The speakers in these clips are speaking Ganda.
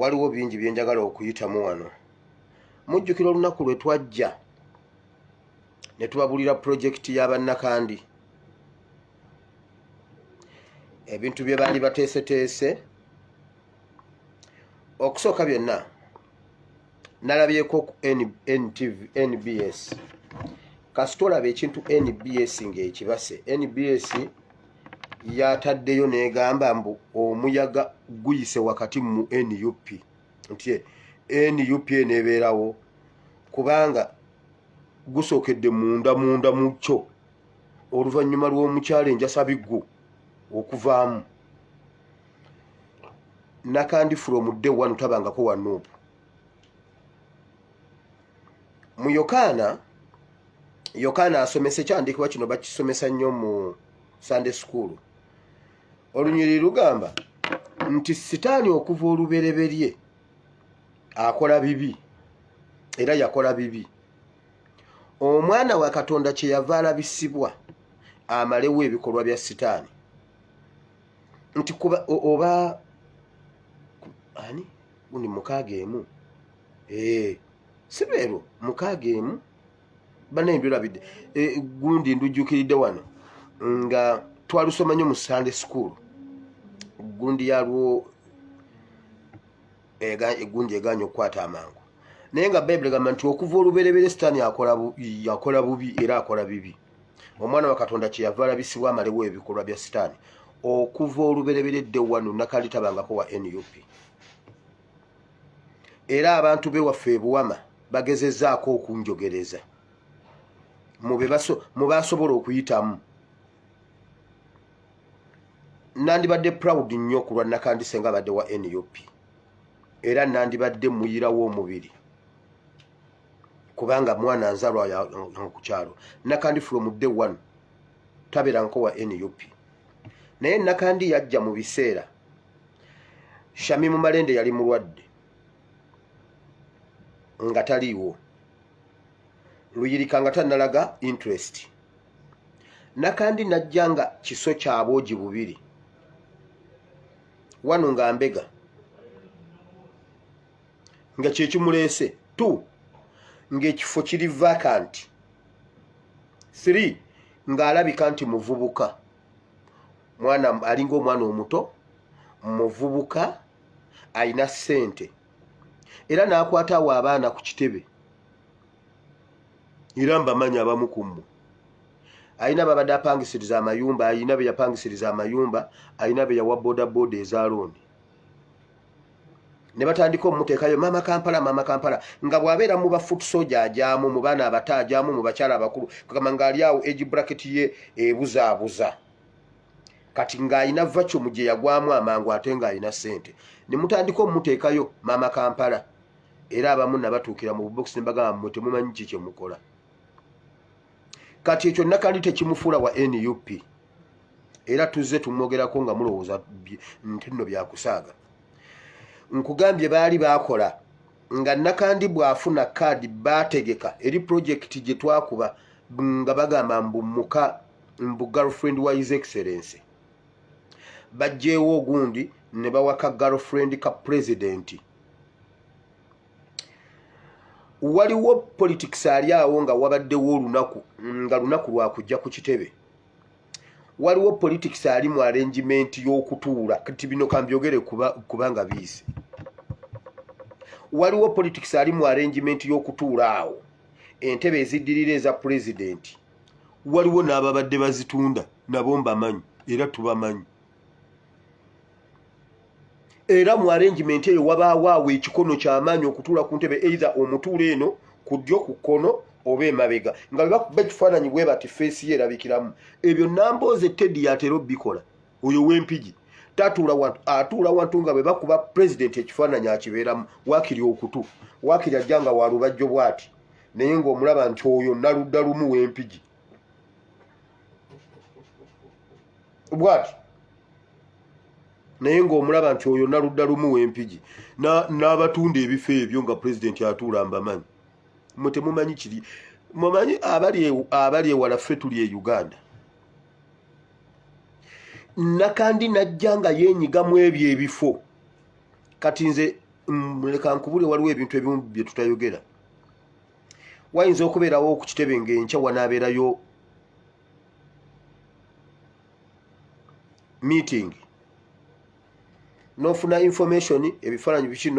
Waliwo bingi bye njagala okuyitamu wano. Mujjukira olunaku lwe twajja ne tubabulira pulojekiti ya bannakandi, ebintu bye baali bateeseteese. Okusooka byonna nalabyeko ku NTV, NBS. Kasita olaba ekintu NBS ng'ekibase, NBS yataddeyo n'egamba mbu omuyaga guyise wakati mu NUP, nti NUP eneebeerawo kubanga gusookedde munda munda mu kyo oluvannyuma lw'omukyala enjasabiggu okuvaamu. Nakandi from day one tabangako wa NUP. Mu Yokaana, Yokaana asomesa ekyawandiikibwa kino, bakisomesa nnyo mu Sunday school. Olunyiriri lugamba nti Sitaani okuva olubereberye akola bibi, era yakola bibi. Omwana wa Katonda kyeyava alabisibwa amalewo ebikolwa bya Sitaani. Nti kuba oba ani gundi 61, si lwero 61 banaye ndulabidde, gundi ndujjukiridde wano nga twalusoma nnyo mu Sunday school. Gundi yalwo egundi eganya okukwata amangu, naye nga Bayibuli egamba nti okuva olubereberye Sitaani yakola bubi era akola bibi. Omwana wa Katonda kyeyava alabisibwa amalewo ebikolwa bya Sitaani. Okuva olubereberye day one Nakandi tabangako wa NUP. Era abantu bewaffe ebuwama bagezezzaako okunjogereza mu basobola okuyitamu. Nandibadde proud nnyo ku lwa Nakandi senga abadde wa NUP, era nandibadde muyirawo omubiri kubanga mwana nzalwa ku kyalo. Nakandi from day one tabeerangako wa NUP, naye Nakandi yajja mu biseera Shamimu Malende yali mulwadde nga taliiwo, Luyirika nga tannalaga interest. Nakandi najja nga kiso kyabwogi bubiri wano nga mbega nga kyekimuleese, two ng'ekifo kiri vacant, three ng'alabika nti muvubuka, mwana alinga omwana omuto, muvubuka, alina ssente, era n'akwata awo abaana ku kitebe. Era mbamanyi abamu ku mmwe, alina babadde apangisiriza amayumba, alina be yapangisiriza amayumba, alina be yawa boda boda eza loan, ne batandika omuteekayo Maama Kampala, Maama Kampala, nga bw'abeera mu ba foot soldier ajaamu, mu baana abato ajaamu, mu bakyala abakulu, kugamba ng'ali awo age bracket ye ebuzaabuza. Kati ng'alina vacuum gye yagwamu amangu, ate ng'alina ssente, ne mutandika omuteekayo Maama Kampala. Era abamu nabatuukira mu bubokisi ne bagamba, "Mmwe temumanyi ki kye mukola." Kati ekyo Nakandi tekimufuula wa NUP, era tuzze tumwogerako nga mulowooza nti nno byakusaaga. Nkugambye baali baakola nga Nakandi bw'afuna kaadi baategeka eri pulojekiti gye twakuba nga bagamba mbu muka mbu girlfriend wa His Excellence bajjeewo ogundi ne bawaka girlfriend ka pulezidenti. Waliwo politics ali awo nga wabaddewo olunaku nga lunaku lwakujja ku kitebe. Waliwo politics ali mu arrangement y'okutuula. Kati bino kambyogere kubanga biise. Waliwo politics ali mu arrangement y'okutuula awo entebe eziddirira eza pulezidenti. Waliwo n'ababadde bazitunda, nabo mbamanyi era tubamanyi. Era mu arrangement eyo wabaawo awo ekikono kyamaanyi okutuula ku ntebe, either omutuula eno ku ddyo, ku kkono oba emabega, nga bwe bakuba ekifaananyi bwe bati face ye erabikiramu. Ebyo Nambooze Teddy yatera obikola. Oyo w'Empigi tatuula wantu, atuula wantu nga bwe bakuba pulezidenti ekifaananyi akibeeramu, waakiri okutu, waakiri ajja nga walubajjo bw'ati, naye ng'omulaba nti oyo naludda lumu w'Empigi bw'ati, naye ng'omulaba nti oyo naludda lumu w'Empigi. N'abatunda ebifo ebyo nga pulezidenti atuula mbamanyi. Mwe temumanyi kiri, mumanyi abali ewala, ffe tuli e Uganda. Nakandi najja nga yeenyigamu ebyo ebifo. Kati nze Leka nkubule, waliwo ebintu ebimu bye tutayogera. Wayinza okubeerawo ku kitebe ng'enkya wanaabeerayo meeting, nofuna information, ebifaananyi biki,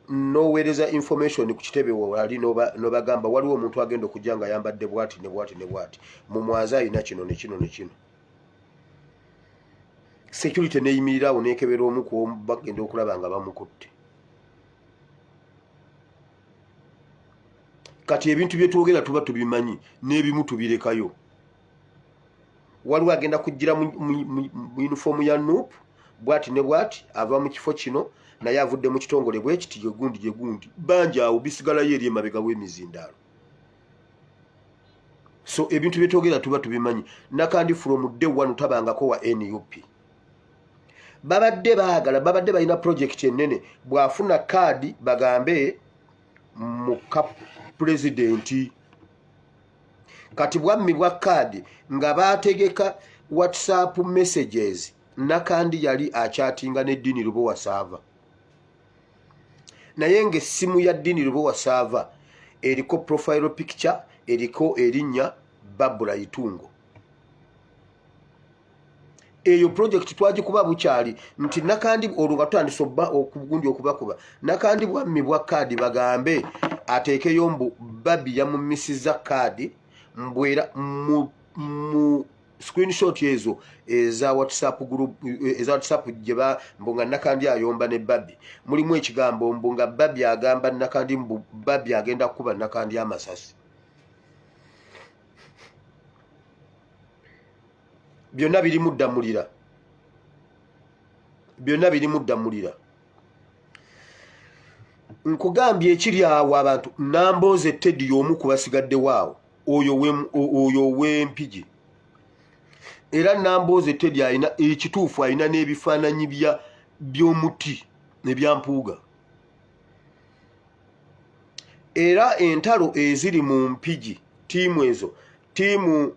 noweereza information ku kitebe wali, nobagamba waliwo omuntu agenda okujja nga ayambadde bwati ne bwati ne bwati, mumwaze, alina kino ne kino ne kino. Security neyimirirawo nekebera omu ku bagenda okulaba nga bamukutte. Kati ebintu byetwogera tuba tubimanyi, n'ebimu tubirekayo. Waliwo agenda kujjira mu yunifoomu ya NUP bwati ne bwati, ava mu kifo kino, naye avudde mu kitongole bwekiti, gyegundi gyegundi, bangi awo bisigalayo eri emabega w'emizindaalo. So ebintu byetwogera tuba tubimanyi. Nakandi from day one tabangako wa NUP. Babadde baagala, babadde balina project ennene, bw'afuna kaadi bagambe muka pulezidenti. Kati bwammibwa kaadi nga baategeka WhatsApp messages. Nakandi yali akyatinga n'eddiini Lubowa Saava, naye ng'essimu ya Ddiini Lubowa Saava eriko profile picture eriko erinnya Babula Itungo. Eyo project twagikuba bukyali nti Nakandi olwo nga tutandise obba okugundi okubakuba. Nakandi bwammibwa kaadi, bagambe ateekeyo mbu Babi yamumisiza kaadi, mbwera mu screenshot ezo eza WhatsApp group, eza WhatsApp gye ba mbu nga Nakandi ayomba ne Babi, mulimu ekigambo mbu nga Babi agamba Nakandi mbu Babi agenda kukuba Nakandi amasasi. Byonna birimu ddamulira, byonna birimu ddamulira. Nkugambye ekiri awo, abantu Nambooze Teddy y'omu ku basigaddewo awo, oyo ow'Empigi. Era Nambooze Teddy alina ekituufu, alina n'ebifaananyi bya by'omuti ebyampuuga. Era entalo eziri mu Mpigi, ttiimu ezo, ttiimu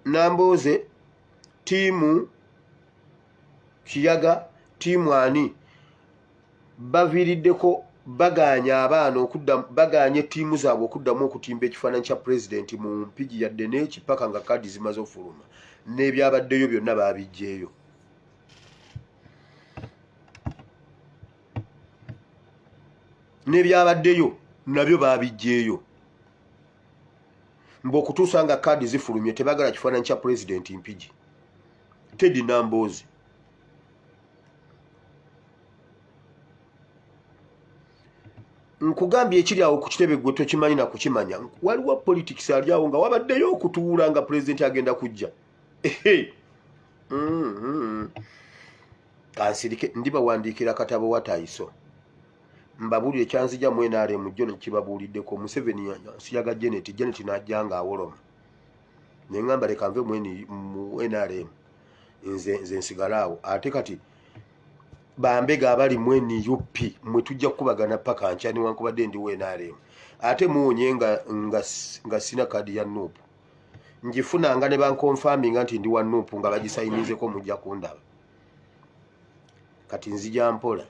Nambooze, ttiimu Kiyaga, ttiimu ani, baviiriddeko bagaanya abaana okudda, bagaanye ttiimu zaabwe okuddamu okutimba ekifaananyi kya pulezidenti mu Mpigi yadde n'ekipaka, nga kaadi zimaze ofuluma n'ebyabaddeyo byonna baabijjeeyo. N'ebyabaddeyo nabyo baabijjeeyo mbu okutuusa nga kaadi zifulumye tebagala kifaananyi kya pulezidenti Mpigi. Teddy Namboozi nkugambye ekiri awo ku kitebe gwe tokimanyi nakukimanya. Waliwo politics ali awo nga wabaddeyo okutuula nga pulezidenti agenda kujja. Kansirike, ndibawandiikira katabo wataiso mbabuulire kyanzija mu NRM. Jjo nekibabuuliddeko, Museveni nsiyaga Janet, Janet najja nga awoloma, neŋŋamba leka nve mu NRM, nze nsigale awo. Ate kati bambega abali mu NUP mwe tujja kukubagana paka nkya, newankubadde ndi NRM. Ate muwonye nga sina kaadi ya NUP, ngifunanga ne bankonfaminga nti ndi wa NUP nga bagisayinizeko, mujja kundaba. Kati nzija mpola.